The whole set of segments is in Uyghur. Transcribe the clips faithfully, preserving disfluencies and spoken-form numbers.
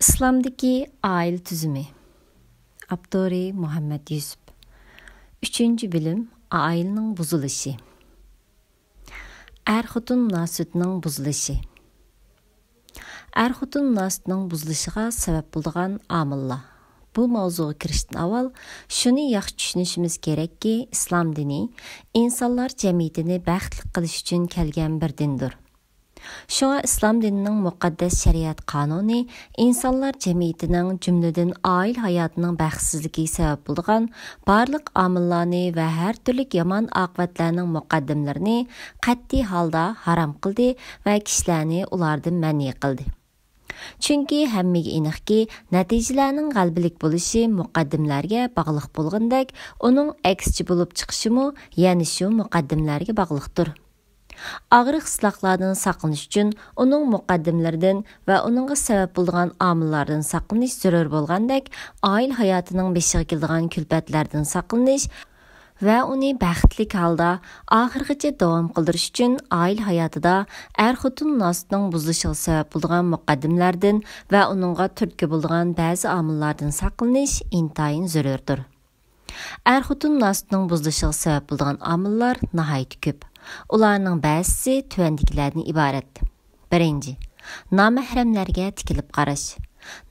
ئىسلامدىكى ئائىلە تۈزۈمى. ئاپتورى مۇھەممەد يۈسۈپ. ئۈچىنچى بۆلۈم، ئائىلىنىڭ بۇزۇلۇشى. ئەر-خوتۇن مۇناسىۋىتىنىڭ بۇزۇلۇشى. ئەر-خوتۇن مۇناسىۋىتىنىڭ بۇزۇلۇشىغا سەۋەب بولىدىغان ئامىللار. بۇ ماۋزۇغا كىرىشتىن ئاۋۋال شۇنى ياخشى چۈشىنىشىمىز كېرەككى، ئىسلام دىنى ئىنسانلار جەمئىيىتىنى بەختلىك قىلىش ئۈچۈن كەلگەن بىر دىندۇر. شۇڭا ئىسلام دىنىنىڭ مۇقەددەس شەرىئەت قانۇنى ئىنسانلار جەمئىيىتىنىڭ، جۈملىدىن ئائىلە ھاياتىنىڭ بەختسىزلىكىگە سەۋەب بولىدىغان بارلىق ئامىللارنى ۋە ھەر تۈرلۈك يامان ئاقىۋەتلەرنىڭ مۇقەددىمىلىرىنى قەتئىي ھالدا ھارام قىلدى ۋە كىشىلەرنى ئۇلاردىن مەنئى قىلدى. چۈنكى ھەممىگە ئېنىقكى، نەتىجىلەرنىڭ غەلىبىلىك بولۇشى مۇقەددىمىلەرگە باغلىق بولغىنىدەك، ئۇنىڭ ئەكسىچە بولۇپ چىقىشىمۇ يەنە شۇ مۇقەددىمىلەرگە باغلىقتۇر. ئاغرىق-سىلاقلاردىن ساقلىنىش ئۈچۈن ئۇنىڭ مۇقەددىمىلىرىدىن ۋە ئۇنىڭغا سەۋەب بولىدىغان ئامىللاردىن ساقلىنىش زۆرۈر بولغاندەك، ئائىلە ھاياتىنىڭ بېشىغا كېلىدىغان كۈلپەتلەردىن ساقلىنىش ۋە ئۇنى بەختلىك ھالدا ئاخىرغىچە داۋام قىلدۇرۇش ئۈچۈن ئائىلە ھاياتىدا ئەر-خوتۇن مۇناسىۋىتىنىڭ بۇزۇلۇشىغا سەۋەب بولىدىغان مۇقەددىمىلەردىن ۋە ئۇنىڭغا تۈرتكە بولىدىغان بەزى ئامىللاردىن ساقلىنىش ئىنتايىن زۆرۈردۇر. ئەر-خوتۇن مۇناسىۋىتىنىڭ بۇزۇلۇشىغا سەۋەب بولىدىغان ئامىللار ناھايىتى كۆپ. ئۇلارنىڭ بەزىسى تۆۋەندىكىلەردىن ئىبارەت. بىرىنچى، نامەھرەملەرگە تىكىلىپ قاراش.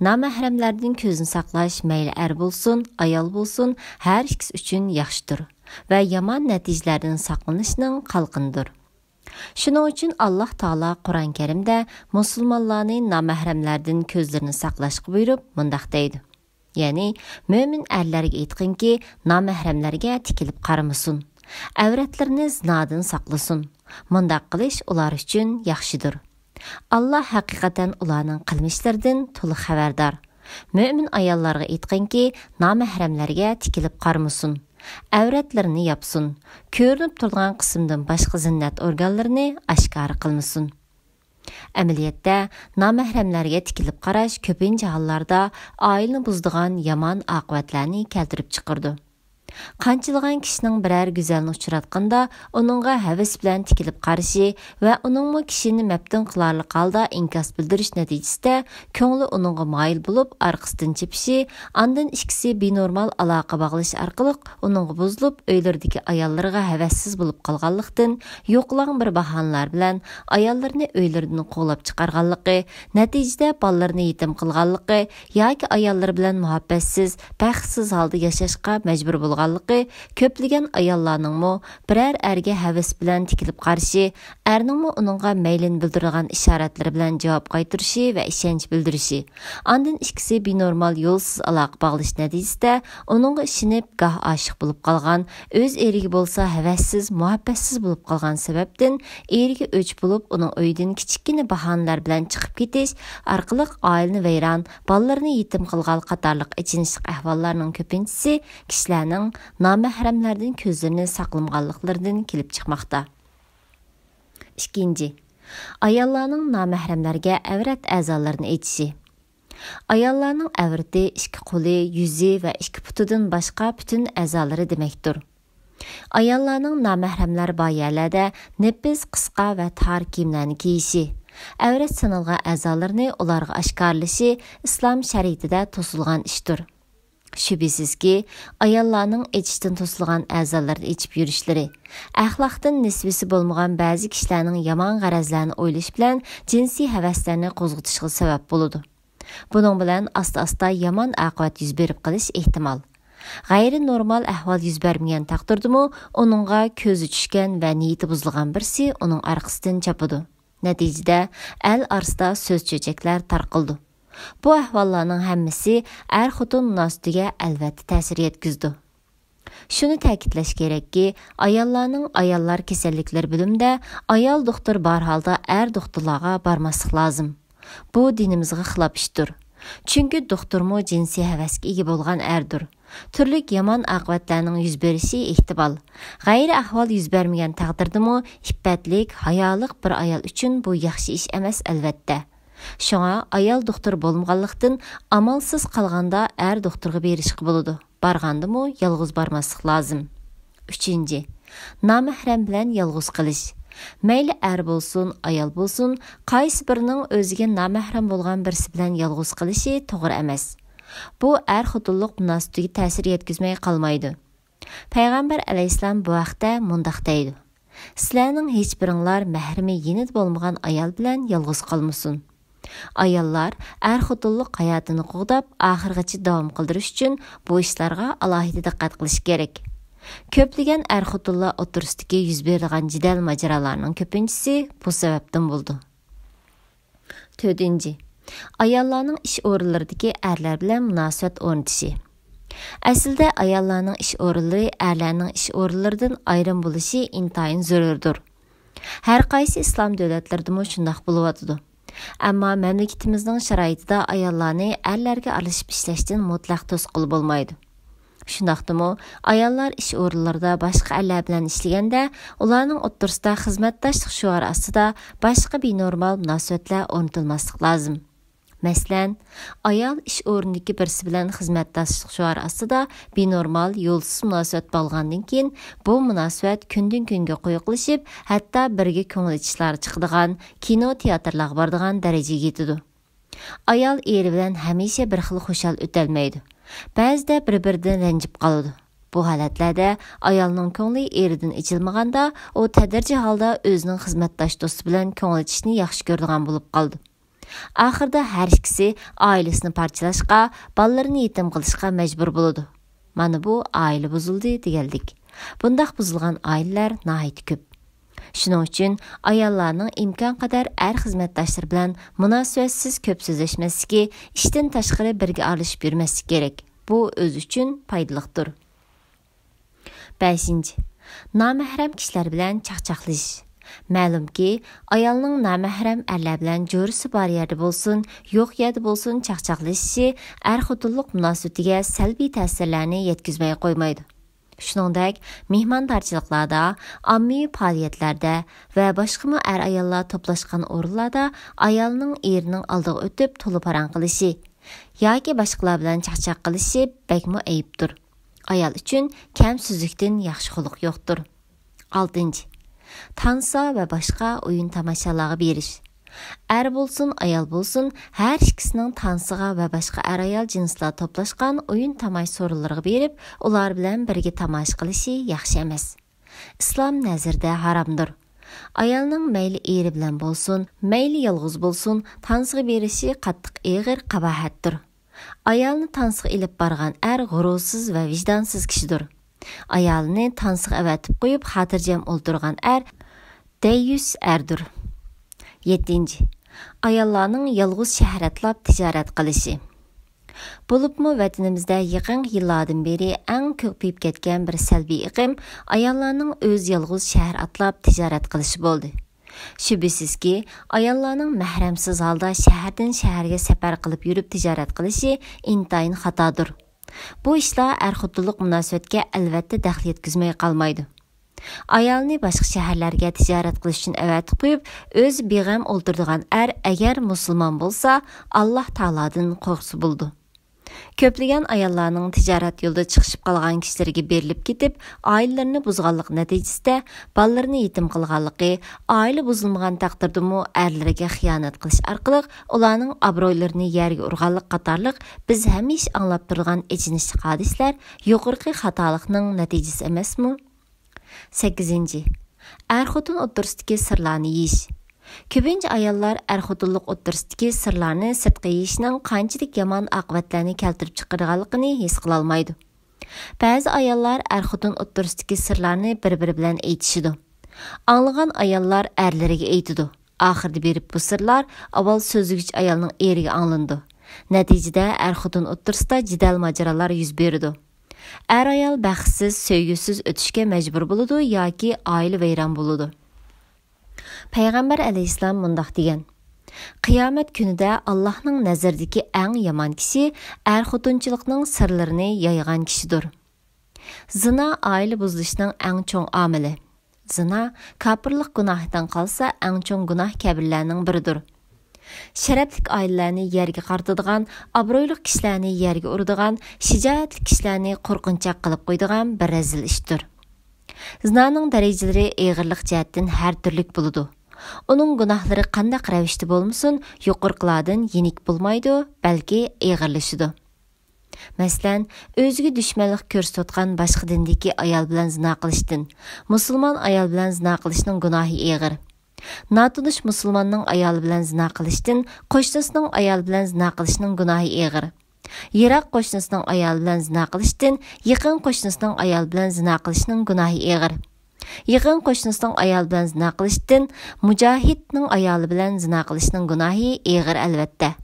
نامەھرەملەردىن كۆزنى ساقلاش مەيلى ئەر بولسۇن، ئايال بولسۇن، ھەر ئىككىسى ئۈچۈن ياخشىدۇر ۋە يامان نەتىجىلەردىن ساقلىنىشنىڭ قالقىنىدۇر. شۇنىڭ ئۈچۈن ئاللاھ تائالا قۇرئان كەرىمدە مۇسۇلمانلارنى نامەھرەملەردىن كۆزلىرىنى ساقلاشقا بۇيرۇپ، مۇنداق دەيدۇ. يەنى، مۆمىن ئەرلەرگە ئېيتقىنكى، نامەھرەملەرگە تىكىلىپ قارىمىسۇن. ئەۋرەتلىرىنى زىنادىن ساقلىسۇن. مۇنداق قىلىش ئۇلار ئۈچۈن ياخشىدۇر. ئاللاھ ھەقىقەتەن ئۇلارنىڭ قىلمىشلىرىدىن تولۇق خەۋەردار. مۆمىن ئاياللارغا ئېيتقىنكى، نامەھرەملەرگە تىكىلىپ قارىمىسۇن. ئەۋرەتلىرىنى ياپسۇن. كۆرۈنۈپ تۇرىدىغان قىسىمدىن باشقا زىننەت ئورگانلىرىنى ئاشكارا قىلمىسۇن. ئەمەلىيەتتە، نامەھرەملەرگە تىكىلىپ قاراش كۆپىنچە ھاللاردا ئائىلىنى بۇزىدىغان يامان ئاقىۋەتلەرنى كەلتۈرۈپ چىقىرىدۇ. قانچىلىغان كىشىنىڭ بىرەر گۈزەلنى ئۇچراتقاندا، ئۇنىڭغا ھەۋەس بىلەن تىكىلىپ قارىشى ۋە ئۇنىڭمۇ كىشىنى مەپتۇن قىلارلىق ھالدا ئىنكاس بىلدۈرۈش نەتىجىسىدە، كۆڭلى ئۇنىڭغا مايىل بولۇپ، ئارقىسىدىن چېپىشى، ئاندىن ئىككىسى بىنورمال ئالاقە باغلىشىش ئارقىلىق ئۇنىڭغا بۇزۇلۇپ، ئۆيلىرىدىكى ئاياللىرىغا ھەۋەسسىز بولۇپ قالغانلىقتىن، يوقىلاڭ بىر باھانىلەر بىلەن ئاياللىرىنى ئۆيلىرىدىن قوغلاپ چىقارغانلىقى، نەتىجىدە بالىلىرىنى يېتىم قىلغانلىقى ياكى ئاياللىرى بىلەن مۇھەببەتسىز، بەختسىز ھالدا ياشاشقا مەجبۇر بولغانلىقى، كۆپلىگەن ئاياللارنىڭمۇ بىرەر ئەرگە ھەۋەس بىلەن تىكىلىپ قارىشى، ئەرنىڭمۇ ئۇنىڭغا مەيلىنى بىلدۈرىدىغان ئىشارەتلىرى بىلەن جاۋاب قايتۇرۇشى ۋە ئىشەنچ بىلدۈرۈشى، ئاندىن ئىككىسى بىنورمال يولسىز ئالاقە باغلىشىش نەتىجىسىدە ئۇنىڭغا ئىشىنىپ، گاھ ئاشىق بولۇپ قالغان، ئۆز ئېرىگە بولسا ھەۋەسسىز، مۇھەببەتسىز بولۇپ قالغان سەۋەبتىن ئېرىگە ئۆچ بولۇپ، ئۇنىڭ ئۆيىدىن كىچىككىنە باھانىلەر بىلەن چىقىپ كېتىش ئارقىلىق ئائىلىنى ۋەيران، بالىلىرىنى يېتىم قىلغانلىق قاتارلىق ئېچىنىشلىق ئەھۋاللارنىڭ كۆپىنچىسى كىشىلەرنىڭ نامەھرەملەردىن كۆزلىرىنى ساقلىمىغانلىقلىرىدىن كېلىپ چىقماقتا. ئىككىنچى، ئاياللارنىڭ نامەھرەملەرگە ئەۋرەت ئەزالىرىنى ئېچىشى. ئاياللارنىڭ ئەۋرىتى ئىككى قولى، يۈزى ۋە ئىككى پۇتىدىن باشقا پۈتۈن ئەزالىرى دېمەكتۇر. ئاياللارنىڭ نامەھرەملەر بار يەرلەردە نېپىز، قىسقا ۋە تار كىيىملەرنى كىيىشى، ئەۋرەت سانالغان ئەزالىرىنى ئۇلارغا ئاشكارىلىشى ئىسلام شەرىئىتىدە توسۇلغان ئىشتۇر. شۈبھىسىزكى، ئاياللارنىڭ ئېچىشتىن توسۇلغان ئەزالىرىنى ئېچىپ يۈرۈشلىرى، ئەخلاقتىن نېسىۋىسى بولمىغان بەزى كىشىلەرنىڭ يامان غەرەزلەرنى ئويلىشى بىلەن جىنسىي ھەۋەسلەرنى قوزغىتىشىغا سەۋەب بولىدۇ. بۇنىڭ بىلەن ئاستا-ئاستا يامان ئاقىۋەت يۈز بېرىپ قېلىش ئېھتىمال. غەيرىي نورمال ئەھۋال يۈز بەرمىگەن تەقدىردىمۇ، ئۇنىڭغا كۆزى چۈشكەن ۋە نىيىتى بۇزۇلغان بىرسى ئۇنىڭ ئارقىسىدىن چاپىدۇ. نەتىجىدە، ئەل ئارىسىدا سۆز-چۆچەكلەر تارقىلىدۇ. بۇ ئەھۋاللارنىڭ ھەممىسى ئەر-خوتۇن مۇناسىۋىتىگە ئەلۋەتتە تەسىر يەتكۈزىدۇ. شۇنى تەكىتلەش كېرەككى، ئاياللارنىڭ ئاياللار كېسەللىكلىرى بۆلۈمىدە ئايال دوختۇر بار ھالدا ئەر دوختۇرلارغا بارماسلىق لازىم. بۇ دىنىمىزغا خىلاپ ئىشتۇر. چۈنكى دوختۇرمۇ جىنسىي ھەۋەسكە ئىگە بولغان ئەردۇر. تۈرلۈك يامان ئاقىۋەتلەرنىڭ يۈز بېرىشى ئېھتىمال. غەيرىي ئەھۋال يۈز بەرمىگەن تەقدىردىمۇ، ئىپپەتلىك، ھايالىق بىر ئايال ئۈچۈن بۇ ياخشى ئىش ئەمەس، ئەلۋەتتە. شۇڭا ئايال دوختۇر بولمىغانلىقتىن، ئامالسىز قالغاندا ئەر دوختۇرغا بېرىشقا بولىدۇ. بارغاندىمۇ يالغۇز بارماسلىق لازىم. ئۈچىنچى، نامەھرەم بىلەن يالغۇز قېلىش. مەيلى ئەر بولسۇن، ئايال بولسۇن، قايسى بىرىنىڭ ئۆزىگە نامەھرەم بولغان بىرسى بىلەن يالغۇز قېلىشى توغرا ئەمەس. بۇ ئەر-خوتۇنلۇق مۇناسىۋىتىگە تەسىر يەتكۈزمەي قالمايدۇ. پەيغەمبەر ئەلەيھىسسالام بۇ ھەقتە مۇنداق دەيدۇ: «سىلەرنىڭ ھېچبىرىڭلار مەھرىمى يېنىدا بولمىغان ئايال بىلەن يالغۇز قالمىسۇن.» ئاياللار ئەر-خوتۇنلۇق ھاياتىنى قوغداپ، ئاخىرغىچە داۋام قىلدۇرۇش ئۈچۈن بۇ ئىشلارغا ئالاھىدە دىققەت قىلىش كېرەك. كۆپلىگەن ئەر-خوتۇنلار ئوتتۇرىسىدىكى يۈز بېرىدىغان جېدەل-ماجىرالارنىڭ كۆپىنچىسى بۇ سەۋەبتىن بولىدۇ. تۆتىنچى، ئاياللارنىڭ ئىش ئورۇنلىرىدىكى ئەرلەر بىلەن مۇناسىۋەت ئورنىتىشى. ئەسلىدە ئاياللارنىڭ ئىش ئورۇنلىرى ئەرلەرنىڭ ئىش ئورۇنلىرىدىن ئايرىم بولۇشى ئىنتايىن زۆرۈردۇر. ھەر قايسى ئىسلام دۆلەتلىرىدىمۇ شۇنداق بولۇۋاتىدۇ. ئەمما مەملىكىتىمىزنىڭ شارائىتىدا ئاياللارنى ئەرلەرگە ئارىلىشىپ ئىشلەشتىن مۇتلەق توسقىلى بولمايدۇ. شۇنداقتىمۇ، ئاياللار ئىش ئورۇنلىرىدا باشقا ئەرلەر بىلەن ئىشلىگەندە، ئۇلارنىڭ ئوتتۇرىسىدا خىزمەتداشلىق شوئارى ئاستىدا باشقا بىنورمال مۇناسىۋەتلەر ئورنىتىلماسلىق لازىم. مەسىلەن، ئايال ئىش ئورنىدىكى بىرسى بىلەن خىزمەتداشلىق شوئارى ئاستىدا بىنورمال، يولسىز مۇناسىۋەت باغلىغاندىن كېيىن، بۇ مۇناسىۋەت كۈندىن-كۈنگە قويۇقلىشىپ، ھەتتا بىرگە كۆڭۈل ئېچىشلارغا چىقىدىغان، كىنو، تىياتىرلارغا بارىدىغان دەرىجىگە يېتىدۇ. ئايال ئېرى بىلەن ھەمىشە بىر خىل خۇشال ئۆتەلمەيدۇ. بەزىدە بىر-بىرىدىن رەنجىپ قالىدۇ. بۇ ھالەتلەردە ئايالنىڭ كۆڭلى ئېرىدىن ئېچىلمىغاندا، ئۇ تەدرىجىي ھالدا ئۆزىنىڭ خىزمەتداش دوستى بىلەن كۆڭۈل ئېچىشنى ياخشى كۆرىدىغان بولۇپ قالىدۇ. ئاخىرىدا ھەر ئىككىسى ئائىلىسىنى پارچىلاشقا، بالىلىرىنى يېتىم قىلىشقا مەجبۇر بولىدۇ. مانا بۇ ئائىلە بۇزۇلدى دېگەنلىك. بۇنداق بۇزۇلغان ئائىلىلەر ناھايىتى كۆپ. شۇنىڭ ئۈچۈن ئاياللارنىڭ ئىمكانقەدەر ئەر خىزمەتداشلىرى بىلەن مۇناسىۋەتسىز كۆپ سۆزلەشمەسلىكى، ئىشتىن تاشقىرى بىرگە ئارىلىشىپ يۈرمەسلىكى كېرەك. بۇ ئۆزى ئۈچۈن پايدىلىقتۇر. بەشىنچى، نامەھرەم كىشىلەر بىلەن چاقچاقلىشىش. مەلۇمكى، ئايالنىڭ نامەھرەم ئەرلەر بىلەن جورىسى بار يەردە بولسۇن، يوق يەردە بولسۇن، چاقچاقلىشىشى ئەر-خوتۇنلۇق مۇناسىۋىتىگە سەلبىي تەسىرلەرنى يەتكۈزمەي قويمايدۇ. شۇنىڭدەك، مېھماندارچىلىقلاردا، ئاممىۋى پائالىيەتلەردە ۋە باشقىمۇ ئەر-ئاياللار توپلاشقان ئورۇنلاردا ئايالنىڭ ئېرىنىڭ ئالدىغا ئۆتۈپ تولا پاراڭ قىلىشى ياكى باشقىلار بىلەن چاقچاق قىلىشى بەكمۇ ئەيىبتۇر. ئايال ئۈچۈن كەم سۆزلۈكتىن ياخشى خۇلق يوقتۇر. ئالتىنچى، تانسا ۋە باشقا ئويۇن-تاماشالارغا بېرىش. ئەر بولسۇن، ئايال بولسۇن، ھەر ئىككىسىنىڭ تانسىغا ۋە باشقا ئەر-ئايال جىنسلار توپلاشقان ئويۇن-تاماشا سورۇنلىرىغا بېرىپ، ئۇلار بىلەن بىرگە تاماشا قىلىشى ياخشى ئەمەس. ئىسلام نەزىرىدە ھارامدۇر. ئايالنىڭ مەيلى ئېرى بىلەن بولسۇن، مەيلى يالغۇز بولسۇن، تانسىغا بېرىشى قاتتىق ئېغىر قاباھەتتۇر. ئايالنى تانسىغا ئېلىپ بارغان ئەر غۇرۇرسىز ۋە ۋىجدانسىز كىشىدۇر. ئايالىنى تانسىغا ئەۋەتىپ قويۇپ، خاتىرجەم ئولتۇرغان ئەر دەييۇس ئەردۇر. يەتتىنچى، ئاياللارنىڭ يالغۇز شەھەر ئاتلاپ تىجارەت قىلىشى. بولۇپمۇ ۋەتىنىمىزدە يېقىنقى يىللاردىن بېرى ئەڭ كۆپىيىپ كەتكەن بىر سەلبىي ئېقىم ئاياللارنىڭ ئۆزى يالغۇز شەھەر ئاتلاپ تىجارەت قىلىشى بولدى. شۈبھىسىزكى، ئاياللارنىڭ مەھرەمسىز ھالدا شەھەردىن شەھەرگە سەپەر قىلىپ يۈرۈپ تىجارەت قىلىشى ئىنتايىن خاتادۇر. بۇ ئىشلار ئەر-خوتۇنلۇق مۇناسىۋەتكە ئەلۋەتتە دەخلى يەتكۈزمەي قالمايدۇ. ئايالنى باشقا شەھەرلەرگە تىجارەت قىلىش ئۈچۈن ئەۋەتىپ قويۇپ، ئۆزى بىغەم ئولتۇرىدىغان ئەر ئەگەر مۇسۇلمان بولسا، ئاللاھ تائالادىن قورقسا بولىدۇ. كۆپلىگەن ئاياللارنىڭ تىجارەت يولىدا چىقىشىپ قالغان كىشىلىرىگە بېرىلىپ كېتىپ، ئائىلىلىرىنى بۇزغانلىقى نەتىجىسىدە بالىلىرىنى يېتىم قىلغانلىقى، ئائىلە بۇزۇلمىغان تەقدىردىمۇ ئەرلىرىگە خىيانەت قىلىش ئارقىلىق ئۇلارنىڭ ئابرۇيلىرىنى يەرگە ئۇرغانلىق قاتارلىق بىز ھەمىشە ئاڭلاپ تۇرىدىغان ئېچىنىشلىق ھادىسىلەر يۇقىرىقى خاتالىقنىڭ نەتىجىسى ئەمەسمۇ؟ سەككىزىنچى، ئەر-خوتۇن ئوتتۇرىسىدىكى سىرلارنى يېيىش. كۆپىنچە ئاياللار ئەر-خوتۇنلۇق ئوتتۇرىسىدىكى سىرلارنى سىرتقا يېيىشنىڭ قانچىلىك يامان ئاقىۋەتلەرنى كەلتۈرۈپ چىقىرىدىغانلىقىنى ھېس قىلالمايدۇ. بەزى ئاياللار ئەر-خوتۇن ئوتتۇرىسىدىكى سىرلارنى بىر-بىرى بىلەن ئېيتىشىدۇ. ئاڭلىغان ئاياللار ئەرلىرىگە ئېيتىدۇ. ئاخىرىدا بېرىپ بۇ سىرلار ئاۋۋال سۆزلىگۈچى ئايالنىڭ ئېرىگە ئاڭلىنىدۇ. نەتىجىدە ئەر-خوتۇن ئوتتۇرىسىدا جېدەل-ماجىرالار يۈز بېرىدۇ. ئەر-ئايال بەختسىز، سۆيگۈسىز ئۆتۈشكە مەجبۇر بولىدۇ ياكى ئائىلە ۋەيران بولىدۇ. پەيغەمبەر ئەلەيھىسسالام مۇنداق دېگەن: «قىيامەت كۈنىدە ئاللاھنىڭ نەزىرىدىكى ئەڭ يامان كىشى ئەر-خوتۇنچىلىقنىڭ سىرلىرىنى يايغان كىشىدۇر.» زىنا ئائىلە بۇزۇلۇشنىڭ ئەڭ چوڭ ئامىلى. زىنا كاپىرلىق گۇناھىدىن قالسا ئەڭ چوڭ گۇناھ كەبىرىلەرنىڭ بىرىدۇر. شەرەپلىك ئائىلىلەرنى يەرگە قارىتىدىغان، ئابرۇيلۇق كىشىلەرنى يەرگە ئۇرىدىغان، شىجائەتلىك كىشىلەرنى قورقۇنچاق قىلىپ قويىدىغان بىر رەزىل ئىشتۇر. زىنانىڭ دەرىجىلىرى ئېغىرلىق جەھەتتىن ھەر تۈرلۈك بولىدۇ. ئۇنىڭ گۇناھلىرى قانداق رەۋىشتە بولمىسۇن، يۇقىرىقىلاردىن يېنىك بولمايدۇ، بەلكى ئېغىرلىشىدۇ. مەسىلەن، ئۆزىگە دۈشمەنلىك كۆرسىتىۋاتقان باشقا دىندىكى ئايال بىلەن زىنا قىلىشتىن، مۇسۇلمان ئايال بىلەن زىنا قىلىشنىڭ گۇناھى ئېغىر. ناتونۇش مۇسۇلماننىڭ ئايالى بىلەن زىنا قىلىشتىن، قوشنىسىنىڭ ئايالى بىلەن زىنا قىلىشنىڭ گۇناھى ئېغىر. يىراق قوشنىسىنىڭ ئايالى بىلەن زىنا قىلىشتىن، يېقىن قوشنىسىنىڭ ئايالى بىلەن زىنا قىلىشنىڭ گۇناھى ئېغىر. يېقىن قوشنىسىنىڭ ئايالى بىلەن زىنا قىلىشتىن، مۇجاھىدنىڭ ئايالى بىلەن زىنا قىلىشنىڭ گۇناھى ئېغىر، ئەلۋەتتە.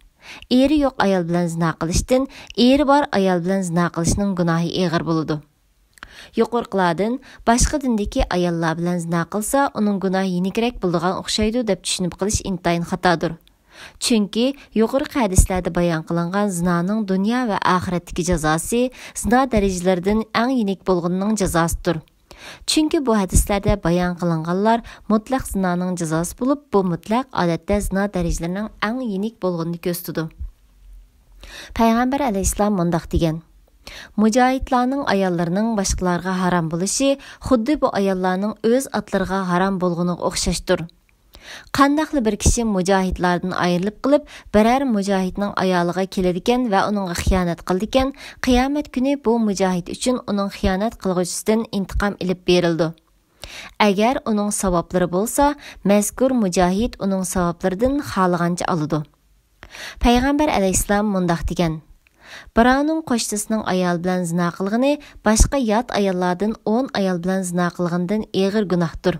ئېرى يوق ئايال بىلەن زىنا قىلىشتىن، ئېرى بار ئايال بىلەن زىنا قىلىشنىڭ گۇناھى ئېغىر بولىدۇ. يۇقىرىقىلاردىن باشقا دىندىكى ئاياللار بىلەن زىنا قىلسا، ئۇنىڭ گۇناھى يېنىكرەك بولىدىغان ئوخشايدۇ، دەپ چۈشىنىپ قېلىش ئىنتايىن خاتادۇر. چۈنكى يۇقىرىقى ھەدىسلەردە بايان قىلىنغان زىنانىڭ دۇنيا ۋە ئاخىرەتتىكى جازاسى زىنا دەرىجىلىرىدىن ئەڭ يېنىك بولغىنىنىڭ جازاسىدۇر. چۈنكى بۇ ھەدىسلەردە بايان قىلىنغانلار مۇتلەق زىنانىڭ جازاسى بولۇپ، بۇ مۇتلەق ئادەتتە زىنا دەرىجىلىرىنىڭ ئەڭ يېنىك بولغىنىنى كۆرسىتىدۇ. پەيغەمبەر ئەلەيھىسسالام مۇنداق دېگەن: مۇجاھىدلارنىڭ ئاياللىرىنىڭ باشقىلارغا ھارام بولۇشى خۇددى بۇ ئاياللارنىڭ ئۆز ئاتلىرىغا ھارام بولغىنىغا ئوخشاشتۇر. قانداقلا بىر كىشى مۇجاھىدلاردىن ئايرىلىپ قېلىپ، بىرەر مۇجاھىدنىڭ ئايالىغا كېلىدىكەن ۋە ئۇنىڭغا خىيانەت قىلىدىكەن، قىيامەت كۈنى بۇ مۇجاھىد ئۈچۈن ئۇنىڭ خىيانەت قىلغۇچىسىدىن ئىنتىقام ئېلىپ بېرىلىدۇ. ئەگەر ئۇنىڭ ساۋابلىرى بولسا، مەزكۇر مۇجاھىد ئۇنىڭ ساۋابلىرىدىن خالىغانچە ئالىدۇ. پەيغەمبەر ئەلەيھىسسالام مۇنداق دېگەن: بىراۋنىڭ قوشنىسىنىڭ ئايالى بىلەن زىنا قىلغىنى باشقا يات ئاياللاردىن ئون ئايال بىلەن زىنا قىلغىنىدىن ئېغىر گۇناھتۇر.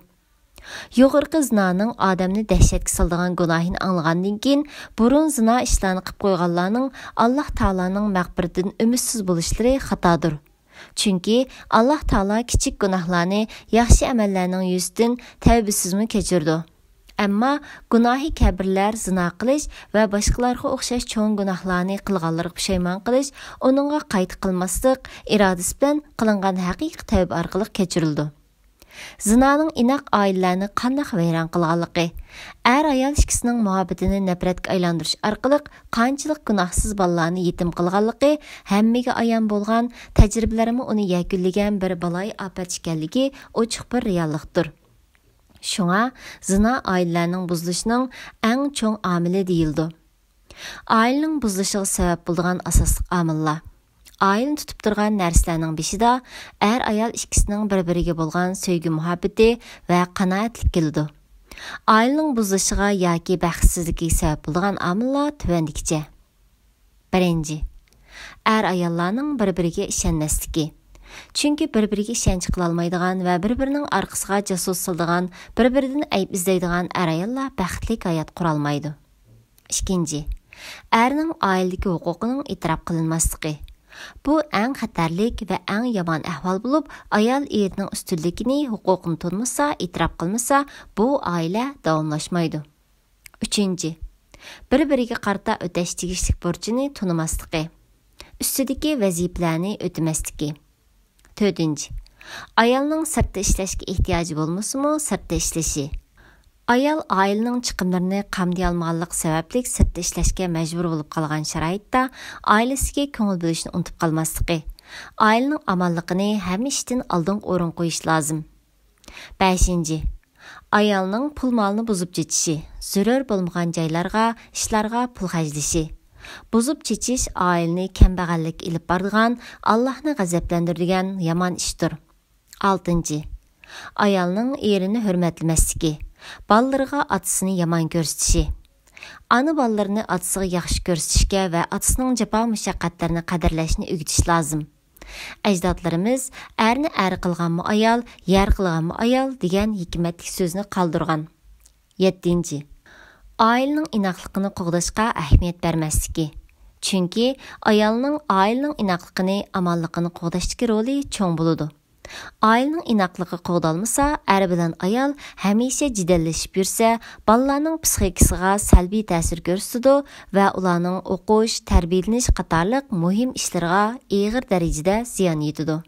يۇقىرىقى زىنانىڭ ئادەمنى دەھشەتكە سالىدىغان گۇناھىنى ئاڭلىغاندىن كېيىن، بۇرۇن زىنا ئىشلارنى قىپ قويغانلارنىڭ ئاللاھ تائالانىڭ مەغپىرىتىدىن ئۈمىدسىز بولۇشلىرى خاتادۇر. چۈنكى ئاللاھ تائالا كىچىك گۇناھلارنى ياخشى ئەمەللەرنىڭ يۈزىسىدىن تەۋبىسىزمۇ كەچۈرىدۇ. ئەمما گۇناھى كەبىرلەر زىنا قىلىش ۋە باشقىلارغا ئوخشاش چوڭ گۇناھلارنى قىلغانلىرىغا پۇشايمان قىلىش، ئۇنىڭغا قايتا قىلماسلىق ئىرادىسى بىلەن قىلىنغان ھەقىقىي تەۋبە ئارقىلىق كەچۈرۈلىدۇ. زىنانىڭ ئىناق ئائىلىلەرنى قانداق ۋەيران قىلغانلىقى. ئەر-ئايال ئىككىسىنىڭ مۇھەببىتىنى نەپرەتكە ئايلاندۇرۇش ئارقىلىق قانچىلىك گۇناھسىز بالىلارنى يېتىم قىلغانلىقى ھەممىگە ئايان بولغان، تەجرىبىلەرمۇ ئۇنى يەكۈنلىگەن بىر بالايىئاپەت ئىكەنلىكى ئوچۇق بىر رېئاللىقتۇر. شۇڭا زىنا ئائىلىلەرنىڭ بۇزۇلۇشىنىڭ ئەڭ چوڭ ئامىلى دېيىلىدۇ. ئائىلىنىڭ بۇزۇلۇشىغا سەۋەب بولىدىغان ئاساسلىق ئامىللار. ئائىلىنى تۇتۇپ تۇرغان نەرسىلەرنىڭ بېشىدا ئەر-ئايال ئىككىسىنىڭ بىر-بىرىگە بولغان سۆيگۈ-مۇھەببىتى ۋە قانائەتلىك كېلىدۇ. ئائىلىنىڭ بۇزۇلۇشىغا ياكى بەختسىزلىكىگە سەۋەب بولىدىغان ئامىللار تۆۋەندىكىچە. بىرىنچى، ئەر-ئاياللارنىڭ بىر-بىرىگە ئىشەنمەسلىكى. چۈنكى بىر-بىرىگە ئىشەنچ قىلالمايدىغان ۋە بىر-بىرىنىڭ ئارقىسىغا جاسۇس سالىدىغان، بىر-بىرىدىن ئەيىب ئىزدەيدىغان ئەر-ئاياللار بەختلىك ھايات قۇرالمايدۇ. ئىككىنچى، ئەرنىڭ ئائىلىدىكى ھوقۇقىنىڭ ئېتىراپ قىلىنماسلىقى. بۇ ئەڭ خەتەرلىك ۋە ئەڭ يامان ئەھۋال بولۇپ، ئايال ئېرىنىڭ ئۈستۈنلۈكىنى، ھوقۇقىنى تونۇمىسا، ئېتىراپ قىلمىسا، بۇ ئائىلە داۋاملاشمايدۇ. ئۈچىنچى، بىر-بىرىگە قارىتا ئۆتەش تېگىشلىك بۇرچىنى تونۇماسلىقى، ئۈستىدىكى ۋەزىپىلەرنى ئۆتىمەسلىكى. تۆتىنچى، ئايالنىڭ سىرتتا ئىشلەشكە ئېھتىياجى بولمىسىمۇ، سىرتتا ئىشلىشى. ئايال ئائىلىنىڭ چىقىملىرىنى قامدىيالمىغانلىقى سەۋەبلىك سىرتتا ئىشلەشكە مەجبۇر بولۇپ قالغان شارائىتتا، ئائىلىسىگە كۆڭۈل بۆلۈشنى ئۇنتۇپ قالماسلىقى، ئائىلىنىڭ ئامانلىقىنى ھەممە ئىشتىن ئالدىنقى ئورۇنغا قويۇشى لازىم. بەشىنچى، ئايالنىڭ پۇل-مالنى بۇزۇپ چېچىشى، زۆرۈر بولمىغان جايلارغا، ئىشلارغا پۇل خەجلىشى. بۇزۇپ چېچىش ئائىلىنى كەمبەغەللىككە ئېلىپ بارىدىغان، ئاللاھنى غەزەپلەندۈرىدىغان يامان ئىشتۇر. ئالتىنچى، ئايالنىڭ ئېرىنى ھۆرمەتلىمەسلىكى، بالىلىرىغا ئاتىسىنى يامان كۆرسىتىشى. ئانا بالىلىرىنى ئاتىسىغا ياخشى كۆرسىتىشكە ۋە ئاتىسىنىڭ جاپا-مۇشەققەتلىرىنى قەدىرلەشنى ئۆگىتىش لازىم. ئەجدادلىرىمىز «ئەرنى ئەر قىلغانمۇ ئايال، يەر قىلغانمۇ ئايال» دېگەن ھېكمەتلىك سۆزنى قالدۇرغان. يەتتىنچى، ئائىلىنىڭ ئىناقلىقىنى قوغداشقا ئەھمىيەت بەرمەسلىكى. چۈنكى ئايالنىڭ ئائىلىنىڭ ئىناقلىقىنى، ئامانلىقىنى قوغداشتىكى رولى چوڭ بولىدۇ. ئائىلىنىڭ ئىناقلىقى قوغدالمىسا، ئەر بىلەن ئايال ھەمىشە جېدەللىشىپ يۈرسە، بالىلارنىڭ پىسخىكىسىغا سەلبىي تەسىر كۆرسىتىدۇ ۋە ئۇلارنىڭ ئوقۇش، تەربىيەلىنىش قاتارلىق مۇھىم ئىشلىرىغا ئېغىر دەرىجىدە زىيان يېتىدۇ.